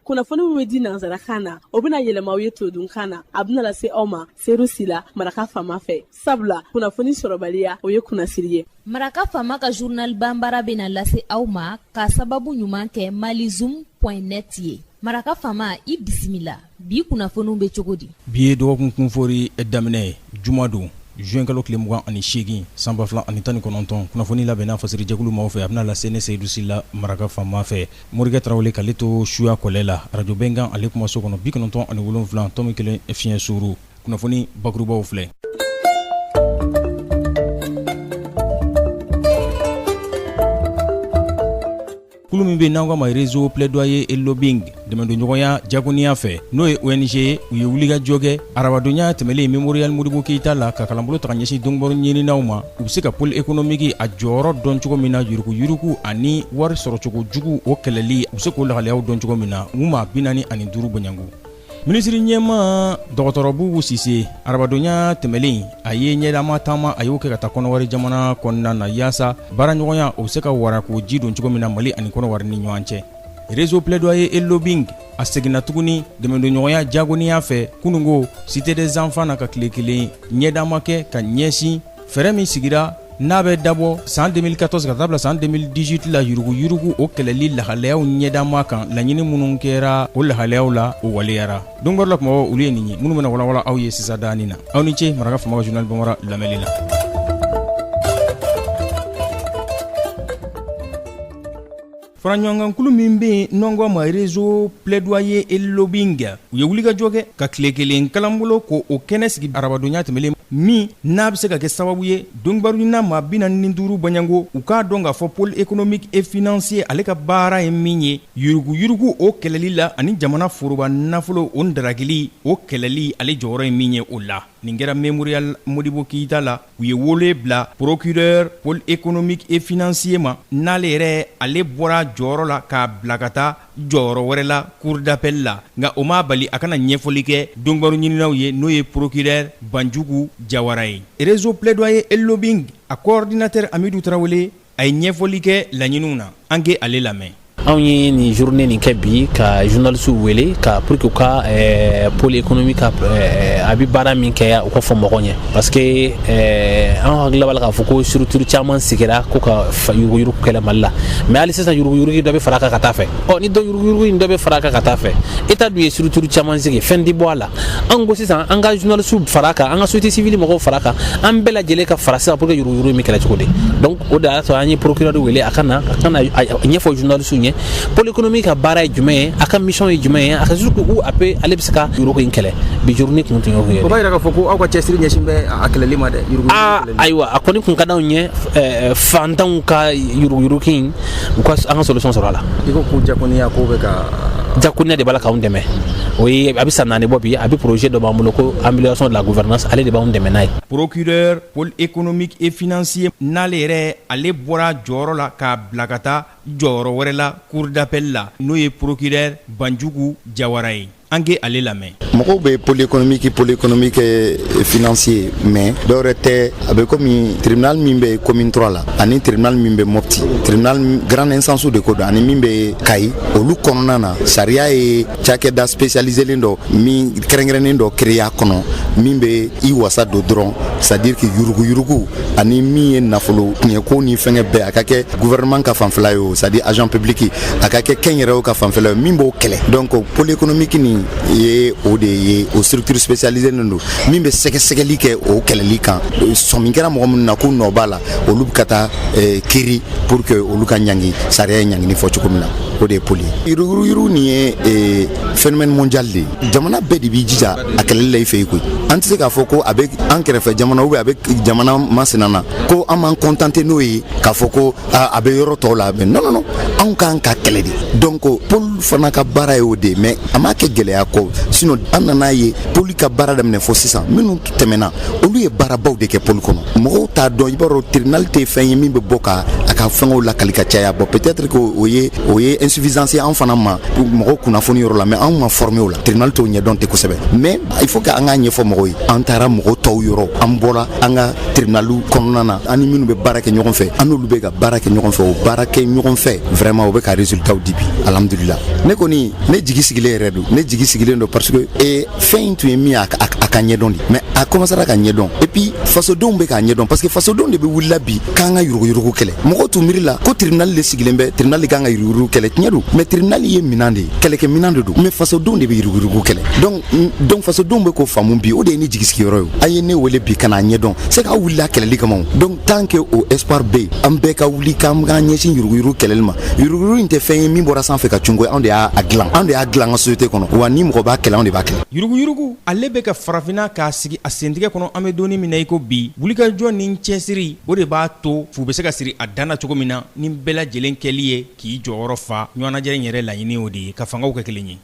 Kunnafoni min bɛ di nansarakan na, o bɛna yɛlɛma aw ye todunkan na. A bɛna lase aw ma Seyidu Sila, Maraka Faama fɛ, sabula kunnafoni sɔrɔbaliya, o ye kunnasiri ye. Maraka Faama ka journal banbara bɛna lase aw ma ka sababu ɲuman kɛ malizoom point net ye. Maraka Faama, i bisimila. Bi kunnafoniw bɛ cogo di? Bi ye dɔgɔkun kunfori daminɛ ye, juma don, juin kalo tile 28, san 2019. Kunnafoni labɛnna fasirijɛkulu maaw fɛ, a bɛna lase ne Seyidu Sila, Maraka Faama fɛ. Morikɛ Tarawele k'ale to suya kɔlɛ la, arajo Bɛnkan ale kumaso kɔnɔ, 97.1 fiɲɛ suuru. Kunnafoni bakurubaw filɛ. Kulu min bɛ n'an k'a ma Réseau plaidoyer et lobbying, dɛmɛdonɲɔgɔnya diakoniya fɛ, n'o ye ONG ye, u ye wulikajɔ kɛ arabadonya tɛmɛlen Mémorial Modibo Keyita la, ka kalanbolo ta ka ɲɛsin donkibaru ɲininaw ma, u bɛ se ka pôle économique a jɔyɔrɔ dɔn cogo min na yuruguyurugu ani wari sɔrɔcogo jugu, o kɛlɛli, u bɛ se k'o lahalayaw dɔn cogo min na. U maa 45 bɔɲɔgɔnko. Minisiri ɲɛmaa dɔgɔtɔrɔ Bubu Sise, arabadonya tɛmɛlen, a ye ɲɛdama taama, a y'o kɛ ka taa Kɔnɔwari jamana kɔnɔna na, yaasa baaraɲɔgɔnya, o bɛ se ka wara k'o ji don cogo min na Mali ani Kɔnɔwari ni ɲɔgɔn cɛ. Réseau plaidoyer et lobbying a seginna tuguni dɛmɛdonɲɔgɔnya diyagoya fɛ kununko Cité des enfants na, ka tile kelen ɲɛdama kɛ ka ɲɛsin fɛɛrɛ min sigira n'a bɛ dabɔ san 2014 ka taa bila san 2018 la, yuruguyurugu o kɛlɛli lahalayaw ɲɛdama kan. Laɲini minnu kɛra o lahalayaw la, o waleyara. Donkibaru la kumabaw, olu ye nin ye minnu bɛna walawala aw ye sisan daani na. Aw ni ce Maraka Faama ka journal bambara lamɛnli la. Faraɲɔgɔnkankulu min bɛ yen n'an k'a ma Réseau plaidoyer et lobbying, u ye wulikajɔ kɛ ka tile kelen kalanbolo ko o kɛnɛ sigi arabadonya tɛmɛlen min n'a bɛ se ka kɛ sababu ye donkibaru ɲinina maa 45 bɔɲɔgɔnko, u k'a dɔn k'a fɔ pôle économique et financier ale ka baara ye min ye yuruguyurugu o kɛlɛli la ani jamana foroba nafolo o darakili o kɛlɛli, ale jɔyɔrɔ ye min ye o la. Nin kɛra Mémorial Modibo Keyita la. U ye wele bila procureur pôle économique et financier ma, n'ale yɛrɛ ale bɔra jɔyɔrɔ la k'a bila ka taa jɔyɔrɔ wɛrɛ la, cour d'appel la. Nka o m'a bali a kana ɲɛfɔli kɛ donkibaru ɲininaw ye, n'o ye procureur Banjugu Jawara ye. Réseau plaidoyer et lobbying a coordinateur Amidu Tarawele, a ye ɲɛfɔli kɛ laɲiniw na. An k'ale ale lamɛn. Anw ye nin journée nin kɛ bi ka journalistes wele ka pour que u ka pôle économique ka a bɛ baara min kɛ, u ka fɔ mɔgɔw ɲɛ, parce que an hakili b'a la k'a fɔ ko structure caman sigira ko ka yuruguyurugu kɛlɛ Mali la, mais hali sisan yuruguyurugu dɔ bɛ fara a kan ka taa fɛ. Ɔ ni dɔ yuruguyurugu in dɔ bɛ fara a kan ka taa fɛ, État dun ye structure caman sigi, fɛn tɛ bɔ a la. An ko sisan an ka journalistes fara a kan, an ka société civile mɔgɔw fara a kan, an bɛɛ lajɛlen ka fara sisan pour que yuruguyurugu in bɛ kɛlɛ cogo di. Donc o de y'a to an ye procureur wele a ka na, a ka na ɲɛfɔ journalistes ɲɛ pôle économique ka baara ye jumɛn ye, a ka mission ye jumɛn ye, a ka jusqu'où a peut ale bɛ se ka yurugu in kɛlɛ. Bi journée kun tun y'o ye. O b'a yira k'a fɔ ko aw ka cɛsiri ɲɛsin bɛ a kɛlɛli ma dɛ, yuruguyurugu kɛlɛli. Ayiwa, a kɔni kun ka d'anw ye fantanw ka yuruguyurugu in, u ka an ka solution sɔrɔ a la. I ko ko jakoniya ko bɛ ka Jakoniya de b'a la k'anw dɛmɛ. O ye a bɛ san 4 bɔ bi. A bɛ projet dɔ b'an bolo ko amélioration de la gouvernance, ale de b'anw dɛmɛ n'a ye. Procureur pôle économique et financier, n'ale yɛrɛ ale bɔra jɔyɔrɔ la k'a bila ka taa jɔyɔrɔ wɛrɛ la, cour d'appel la, n'o ye procureur Banjugu Jawara ye. An k'ale ale lamɛn. Mɔgɔw bɛ pôle économique, pôle économique financier, mais dɔwɛrɛ tɛ. A bɛ komi tribunal min bɛ commune 3 la ani tribunal min bɛ Mopti, tribunal grande instance de ko don, ani min bɛ Kayi, olu kɔnɔna na, sariya ye cakɛda spécialisé dɔ min kɛrɛnkɛrɛnnen dɔ créer a kɔnɔ min bɛ i wasa don dɔrɔn, c'est à dire que yuruguyurugu ani min ye nafolo tiɲɛko ni fɛngɛ bɛɛ, a ka kɛ gouvernement ka fanfɛla ye o, c'est à dire agent public, a ka kɛ kɛnyɛrɛyew ka fanfɛla ye, min b'o kɛlɛ. Donc pôle économique nin ye o de ye, o structure spécialisée don min bɛ sɛgɛsɛgɛli kɛ o kɛlɛli kan. Sɔmi kɛra mɔgɔ minnu na k'u nɔ b'a la, olu bɛ ka taa kiri pour que olu ka ɲangi, sariya ye ɲangini fɔ cogo min na. O de ye pôle ye. Yuruguyurugu nin ye phénomène mondial de ye, jamana bɛɛ de b'i jija a kɛlɛli la i fɛ yen koyi. An tɛ se k'a fɔ ko a bɛ an kɛrɛfɛ jamana ou bien a bɛ jamana masina na ko an m'an contenter n'o ye k'a fɔ ko a bɛ yɔrɔ tɔw la. Mais non, non, non, anw kan ka kɛlɛ de. Donc pôle fana ka baara ye o de ye, mais a m'a kɛ gɛlɛya kɔ. Sinon an nana ye pôle ka baara daminɛ fo sisan, minnu tɛmɛna, olu ye baarabaw de kɛ pôle kɔnɔ. Mɔgɔw t'a dɔn. I b'a dɔn, tribunal tɛ fɛn ye min bɛ bɔ ka a ka fɛngɛw lakali ka caya. Bon, peut-être que o ye insuffisance an fana ma mɔgɔw kunnafoni yɔrɔ la, mais anw ma formé o la. Tribunal t'o ɲɛdɔn tɛ kosɛbɛ, mais il faut que an k'a ɲɛfɔ mɔgɔw ye. An taara mɔgɔ tɔw yɔrɔ, an bɔra an ka tribunal kɔnɔna na, an ni minnu bɛ baara kɛ ɲɔgɔn fɛ, an n'olu bɛ ka baara kɛ ɲɔgɔn fɛ. O baara kɛ ɲɔgɔn fɛ, vraiment, o bɛ ka résultat di bi, alhamdulillah. Ne kɔni, ne jigi sigilen yɛrɛ don, ne jigi sigilen don, parce que fɛn in tun ye min ye, a ka ɲɛdɔn de, mais a commencera ka ɲɛdɔn. Et puis fasodenw bɛ k'a ɲɛdɔn, parce que fasodenw de bɛ wulila bi k'an ka yuruguyurugu kɛlɛ. Mɔgɔw tun miiri la ko tribunal de sigilen bɛ, tribunal de kan ka yuruguyurugu kɛlɛ. Tiɲɛ don, mais tribunal ye minɛn de ye, kɛlɛkɛ minɛn de don, mais fasodenw de bɛ yuruguyurugu kɛlɛ. Donc fasodenw bɛ k'o faamu bi. O de ye ne jigi sigiyɔrɔ ye. A ye ne wele bi ka n'a ɲɛdɔn, c'est k'aw wulila kɛlɛli kama. Donc tant que o espoir bɛ yen, an bɛɛ ka wuli k'an k'an ɲɛsin yuruguyurugu kɛlɛli ma. Yuruguyurugu in tɛ fɛn ye min bɔra sanfɛ ka cun, anw de y'a dilan, anw de y'a dilan an ka société kɔnɔ. Wa ni mɔgɔ b'a kɛlɛ, anw de b'a kɛlɛ. Yuruguyurugu, ale bɛ ka farafinna k'a sigi a sentigɛ kɔnɔ. An bɛ donni min na i ko bi, wulikajɔ ni cɛsiri, o de b'a to fu bɛ se ka siri a dan na cogo min na, ni bɛɛ lajɛlen kɛli ye k'i jɔyɔrɔ fa. Ɲɔgɔnnajɛ in yɛrɛ laɲini, o de ye ka fangaw kɛ kelen ye.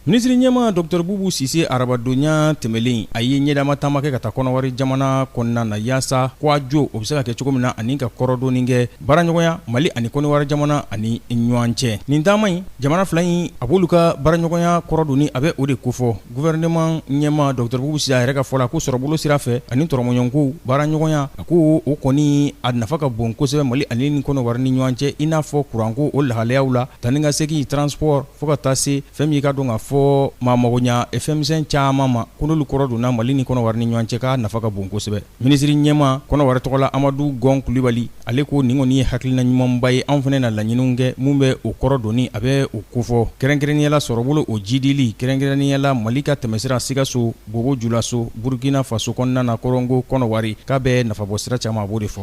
Minisiri ɲɛma Dr Bubu Sise, arabadonya tɛmɛlen, a ye ɲɛdama taama kɛ ka taa Kɔnɔwari jamana kɔnɔna na, yaasa ko a jo o bɛ se ka kɛ cogo min na, ani ka kɔrɔdonni kɛ baaraɲɔgɔnya Mali ani Kɔnɔwari jamana ani ɲɔgɔn cɛ. Nin taama in, jamana fila in a b'olu ka baaraɲɔgɔnya kɔrɔdonni, a bɛ o de kofɔ. Gouvernement ɲɛma Dr Bubu Sise, a yɛrɛ ka fɔ la, ko sɔrɔbolo sira fɛ ani tɔrɔmɔɲɔgɔnkow baaraɲɔgɔnya, a ko o kɔni a nafa ka bon kosɛbɛ Mali ani ni Kɔnɔwari ni ɲɔgɔn cɛ, i n'a fɔ kuranko o lahalayaw la, tani ka segin, transport, fo ka taa se fɛn min ka dɔn ka fɔ maa magoɲa fɛnmisɛn caman ma, ko n'olu kɔrɔ donna Mali ni Kɔnɔwari ni ɲɔgɔn cɛ, k'a nafa ka bon kosɛbɛ. Minisiri ɲɛma Kɔnɔwari tɔgɔ la, Amadu Gɔn Kulibali, ale ko nin kɔni ye hakilina ɲumanba ye. Anw fana na laɲiniw kɛ mun bɛ o kɔrɔ donni, a bɛ o kofɔ, kɛrɛnkɛrɛnnenya la sɔrɔbolo o jidili, kɛrɛnkɛrɛnnenya la Mali ka tɛmɛsira Sikaso, Bobo Julaso, Burukina Faso kɔnɔna na, Kɔrɔngo, Kɔnɔwari, k'a bɛ nafabɔ sira caman, a b'o de fɔ.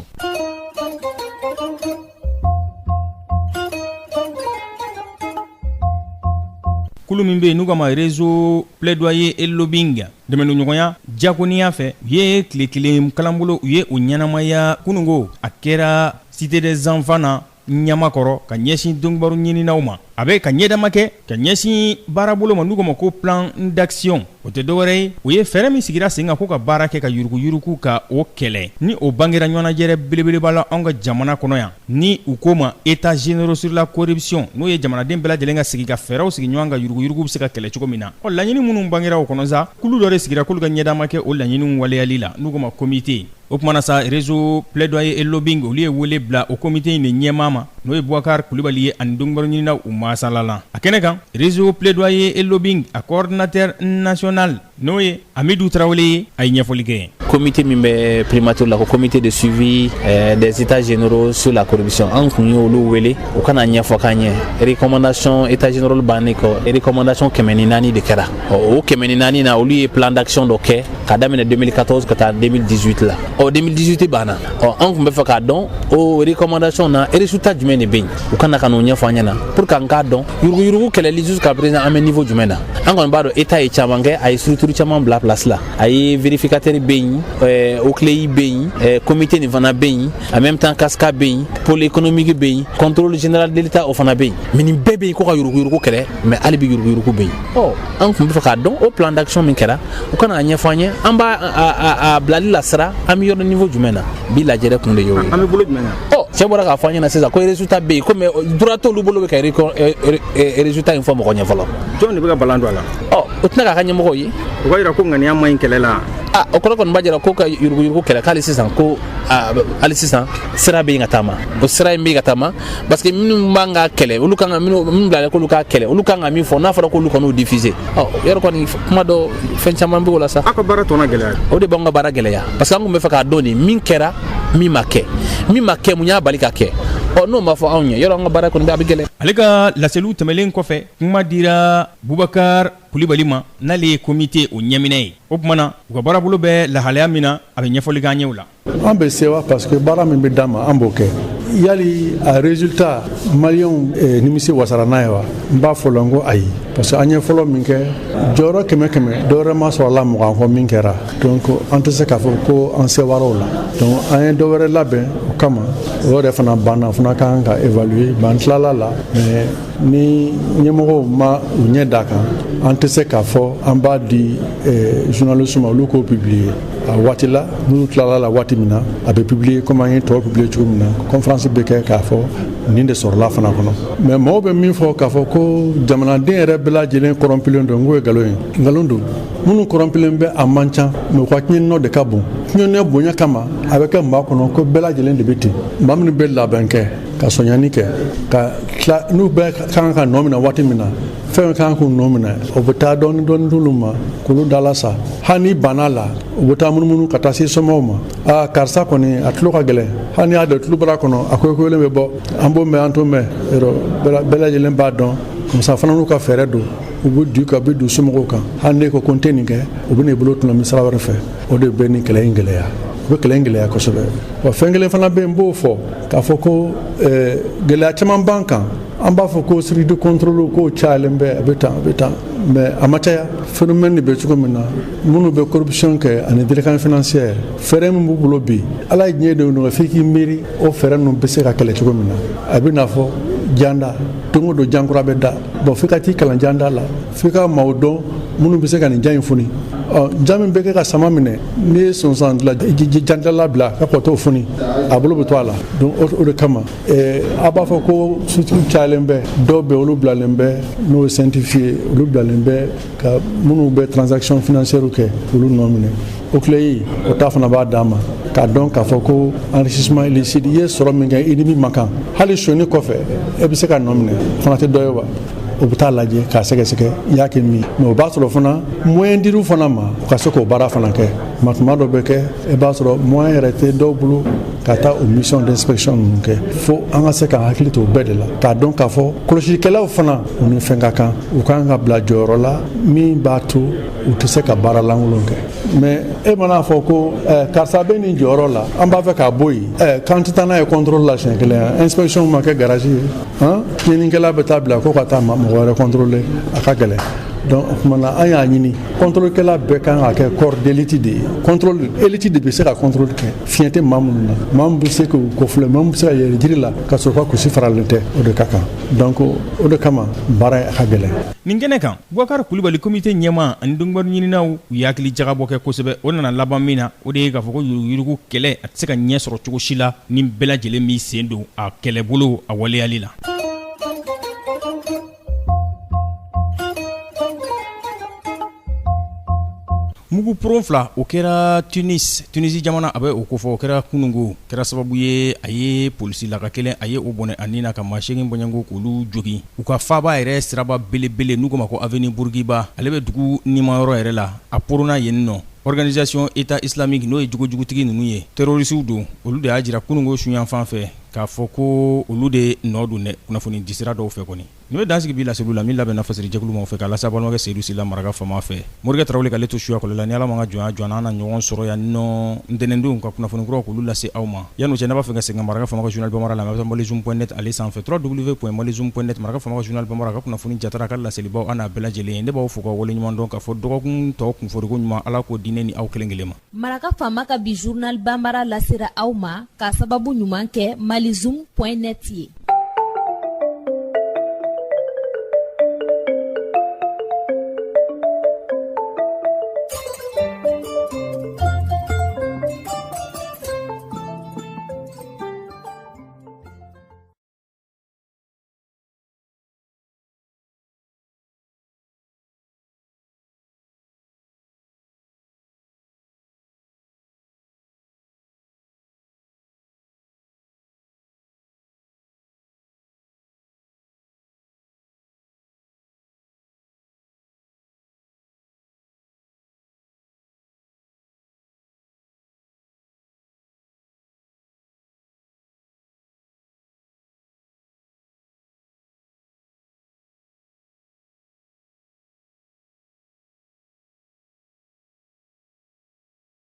Kulu min bɛ yen n'u k'a ma Réseau plaidoyer et lobbying, dɛmɛdonɲɔgɔnya jakoniya fɛ, u ye tile kelen kalanbolo, u ye o ɲɛnamaya kunungo. A kɛra Cité des enfants na Ɲamakɔrɔ, ka ɲɛsin donkibaru ɲininaw ma. A bɛ ka ɲɛdama kɛ ka ɲɛsin baarabolo ma n'u k'a ma ko plan d'action. O tɛ dɔwɛrɛ ye, o ye fɛɛrɛ min sigira sen kan ko ka baara kɛ ka yuruguyurugu ka o kɛlɛ, ni o bangera ɲɔgɔnnajɛrɛ belebeleba la anw ka jamana kɔnɔ yan, ni u k'o ma état généraux sur la corruption, n'o ye jamanaden bɛɛ lajɛlen ka sigi ka fɛɛrɛw sigi ɲɔgɔn kan, yuruguyurugu bɛ se ka kɛlɛ cogo min na. Ɔ, laɲini minnu bangera o kɔnɔ sa, kulu dɔ de sigira k'olu ka ɲɛdama kɛ o laɲiniw waleyali la, n'u k'o ma comité. O kumana sa, Réseau plaidoyer et lobbying, olu ye wele bila o comité in de ɲɛmaa ma, n'o ye Boubacar Kulibali ye, ani donkibaru ɲininaw u masala la a kɛnɛ kan. Réseau plaidoyer et lobbying a coordinateur national, n'o ye Amidou Tarawele ye, a ye ɲɛfɔli kɛ. Comité min bɛ primature la, ko comité de suivi des états généraux sur la corruption, an kun ye olu wele u kana ɲɛfɔ k'an ye. Recommandation état général bannen kɔ, recommandation 104 de kɛra. O 104 na, olu ye plan d'action dɔ kɛ ka daminɛ 2014 ka taa 2018 la. Ɔ, 2018 banna. Ɔ, an kun bɛ fɛ k'a dɔn o recommandation na, résultat jumɛn de bɛ yen. U kana ka n'o ɲɛfɔ an ɲɛna pour que an k'a dɔn yuruguyurugu kɛlɛli jusqu'à présent, an bɛ niveau jumɛn na. An kɔni b'a dɔn état ye caman kɛ, a ye structure caman bila place la, a ye vérificateur bɛ yen, OCLEI bɛ yen, comité nin fana bɛ yen, en même temps CASCA bɛ yen, pôle économique bɛ yen, contrôle général de l'État o fana bɛ yen. Mais nin bɛɛ bɛ yen ko ka yuruguyurugu kɛlɛ, mais hali bi yuruguyurugu bɛ yen. Ɔ, an kun bɛ fɛ k'a dɔn o plan d'action min kɛra, u kana a ɲɛfɔ an ye, an b'a a bilali la sira, an bɛ yɔrɔ niveau jumɛn na bi. Lajɛrɛ kun de y'o ye. An bɛ bolo jumɛn kan? Ɔ, cɛ bɔra k'a fɔ an ɲɛna sisan ko résultat bɛ yen, komi droit t'olu bolo bɛ ka résultat in fɔ mɔgɔ ɲɛ fɔlɔ. Jɔn de bɛ ka balan don a la? Ɔ, o tɛna k'a ka ɲɛmɔgɔw ye. O b'a yira ko ŋaniya man ɲi kɛlɛ la. Ah, o kɔrɔ kɔni b'a jira ko ka yuruguyurugu kɛlɛ, k'ale sisan ko hali sisan sira bɛ yen ka taama, o sira in bɛ yen ka taama, parce que minnu b'an ka kɛlɛ, olu kan ka minnu bilala k'olu k'a kɛlɛ, olu kan ka min fɔ, n'a fɔra k'olu kɔni diffuser. Ɔ, yɔrɔ kɔni kuma dɔ, fɛn caman bɛ o la sa. Aw ka baara tɔ na gɛlɛya. O de b'anw ka baara gɛlɛya, parce que an kun bɛ fɛ k'a dɔn nin min kɛra, min ma kɛ, min ma kɛ, mun y'a bali ka kɛ. Ɔ, n'o ma fɔ anw ye, yɔrɔ an ka baara kɔni bɛ a bɛ gɛlɛya. Ale ka laseliw tɛmɛlen kɔfɛ, kuma dira Boubacar Kulibali ma, n'ale ye comité o ɲɛminɛ ye. O tuma na, u ka baarabolo bɛ lahalaya min na, a bɛ ɲɛfɔli k'an ye o la. An bɛ sewa parce que baara min bɛ d'an ma, an b'o kɛ. Yali a résultat, maliyɛnw nimisi wasara n'a ye wa? N b'a fɔ la n ko ayi. Parce que an ye fɔlɔ min kɛ, jɔyɔrɔ 100 dɔwɛrɛ ma sɔrɔ a la 20 kɔ min kɛra. Donc an tɛ se k'a fɔ ko an sewara o la. Donc an ye dɔwɛrɛ labɛn o kama, o yɛrɛ fana banna, o fana ka kan ka évaluer. An tilala la, mais ni ɲɛmɔgɔw ma u ɲɛ d'a kan, an tɛ se k'a fɔ an b'a di journaliste ma olu k'o publier. A waati la, n'u tilala la waati min na, a bɛ publier comme an ye tɔw publier cogo min na. Conférence bɛ kɛ k'a fɔ nin de sɔrɔla fana kɔnɔ. Mais mɔgɔw bɛ min fɔ k'a fɔ ko jamanaden yɛrɛ bɛɛ lajɛlen kɔrɔnpilen don, n k'o ye nkalon ye. Nkalon don. Minnu kɔrɔnpilen bɛ, a man ca, mais u ka tiɲɛni de ka bon. Tiɲɛni bonya kama, a bɛ kɛ maa kɔnɔ ko bɛɛ lajɛlen de bɛ ten. Maa minnu bɛ labɛn kɛ ka sɔnyani kɛ ka tila, n'u bɛɛ kan ka nɔ minɛ waati min na, fɛn kan k'u nɔ minɛ, o bɛ taa dɔɔni dɔɔni d'olu ma k'olu dala sa. Hali ni banna la, u bɛ taa munumunu ka taa se somɔgɔw ma. Aa, karisa kɔni a tulo ka gɛlɛn, hali n'i y'a don tulubara kɔnɔ, a koyekoyelen bɛ bɔ. An b'o mɛn, an t'o mɛn yɔrɔ bɛɛ lajɛlen b'a dɔn. Musa fana n'u ka fɛɛrɛ don, u bɛ du kan, u bɛ don somɔgɔw kan. Hali n'e ko ko n tɛ nin kɛ, u bɛ n'i bolo tɔnɔmi sira wɛrɛ fɛ. O de bɛ nin kɛlɛ in gɛlɛya, u bɛ kɛlɛ in gɛlɛya kosɛbɛ. Wa fɛn kelen fana bɛ yen, n b'o fɔ k'a fɔ ko gɛlɛya caman b'an kan. An b'a fɔ ko structure de contrôle k'o cayalen bɛ, a bɛ tan, a bɛ tan, mais a ma caya. Phénomène de bɛ cogo min na, minnu bɛ corruption kɛ ani délinquance financière, fɛɛrɛ min b'u bolo bi, Ala ye diɲɛ de nɔgɔya, f'i k'i miiri o fɛɛrɛ ninnu bɛ se ka kɛlɛ cogo min na. A bɛ n'a fɔ janda, don o don jankura bɛ da. Bon, f'i ka t'i kalan janda la, f'i ka maaw dɔn minnu bɛ se ka nin jan in foni. Ɔ, jan min bɛ kɛ ka sama minɛ, n'i ye sonsan jandala bila ka kɔ t'o foni, a bolo bɛ to a la. Donc o de kama a b'a fɔ ko structure cayalen bɛ. Dɔw bɛ, olu bilalen bɛ, n'o ye scientifique ye, olu bilalen bɛ ka minnu bɛ transaction financière kɛ, olu nɔ minɛ. O tile o ta fana b'a d'a ma k'a dɔn k'a fɔ ko enrichissement illicite, i ye sɔrɔ min kɛ i ni min man kan, hali sonyani kɔfɛ, e bɛ se ka nɔ minɛ. O fana tɛ dɔ ye wa? O bɛ taa lajɛ k'a sɛgɛsɛgɛ i y'a kɛ min. Mais o b'a sɔrɔ fana moyen dir'u fana ma u ka se k'o baara fana kɛ. Ma tuma dɔ bɛ kɛ, i b'a sɔrɔ moyen yɛrɛ tɛ dɔw bolo ka taa o mission d'inspection ninnu kɛ. Fo an ka se k'an hakili to o bɛɛ de la, k'a dɔn k'a fɔ kɔlɔsilikɛlaw fana, u ni fɛn ka kan, u kan ka bila jɔyɔrɔ la min b'a to u tɛ se ka baara lankolon kɛ. Mais e man'a fɔ ko karisa bɛ nin jɔyɔrɔ la, an b'a fɛ k'a bɔ yen, k'an tɛ taa n'a ye contrôle la siɲɛ kelen, inspection ma kɛ garage ye, tiɲɛnikɛla bɛ taa bila ko ka taa mɔgɔ wɛrɛ contrôler, a ka gɛlɛn. Donc o tuma na, an y'a ɲini contrôle-kɛla bɛɛ kan ka kɛ corps d'élite de ye. Contrôle élite de bɛ se ka contrôle kɛ, fiɲɛ tɛ maa minnu na, maa min bɛ se k'u kɔfilɛ, maa min bɛ se ka yɛlɛ jiri la ka sɔrɔ ka kusi faralen tɛ, o de ka kan. Donc o de kama baara in a ka gɛlɛn. Nin kɛnɛ kan, Bubakari Kulibali, comité ɲɛmaa ani donkibaru ɲininaw, u ye hakili jagabɔ kɛ kosɛbɛ. O nana laban min na, o de ye k'a fɔ ko yuruguyurugu kɛlɛ, a tɛ se ka ɲɛ sɔrɔ cogo si la ni bɛɛ lajɛlen m'i sen don a kɛlɛbolo a waleyali la. Mugu poron 2, o kɛra Tunis, Tunisie jamana, a bɛ o kofɔ, o kɛra kunungo, kɛra sababu ye a ye polisilaka kelen, a ye o bɔnɛ a ni na, ka maa 8 bɔɲɔgɔnko k'olu jogin u ka faaba yɛrɛ siraba belebele n'u ko ma ko avenue Bourguiba. Ale bɛ dugu nimayɔrɔ yɛrɛ la, a poronna yen nɔ. Organisation État islamique, n'o ye jogojugutigi ninnu ye, terroristew don, olu de y'a jira kunungo suyanfan fɛ k'a fɔ ko olu de nɔ don dɛ, kunnafoni disira dɔw fɛ kɔni. Nin bɛ dansigi bi laseliw la min labɛnna fasiri jɛkulu maaw fɛ k'a lase balimakɛ Seyidu Sila maraka faama fɛ, Morikɛ Tarawele k'ale to suya kɔlɛ la. Ni Ala ma ka jɔnya jɔ an na ɲɔgɔn sɔrɔ yan nɔ ntɛnɛndon ka kunnafoni kuraw k'olu lase aw ma. Yan'o cɛ, n'a b'a fɛ ka segin ka maraka faama ka journal bambara lamɛn, a bɛ taa malizoom.net ale sanfɛ, www.malizoom.net. Maraka faama ka journal bambara ka kunnafoni jatara ka laselibaw an n'a bɛɛ lajɛlen ye. Ne b'aw fo ka waleɲuman dɔn k'a fɔ dɔgɔkun tɔ kunforiko ɲuman, Ala k'o di ne ni aw kelen kelen ma. Maraka faama ka bi journal bambara lasera aw ma k'a sababu ɲuman kɛ malizoom.net ye.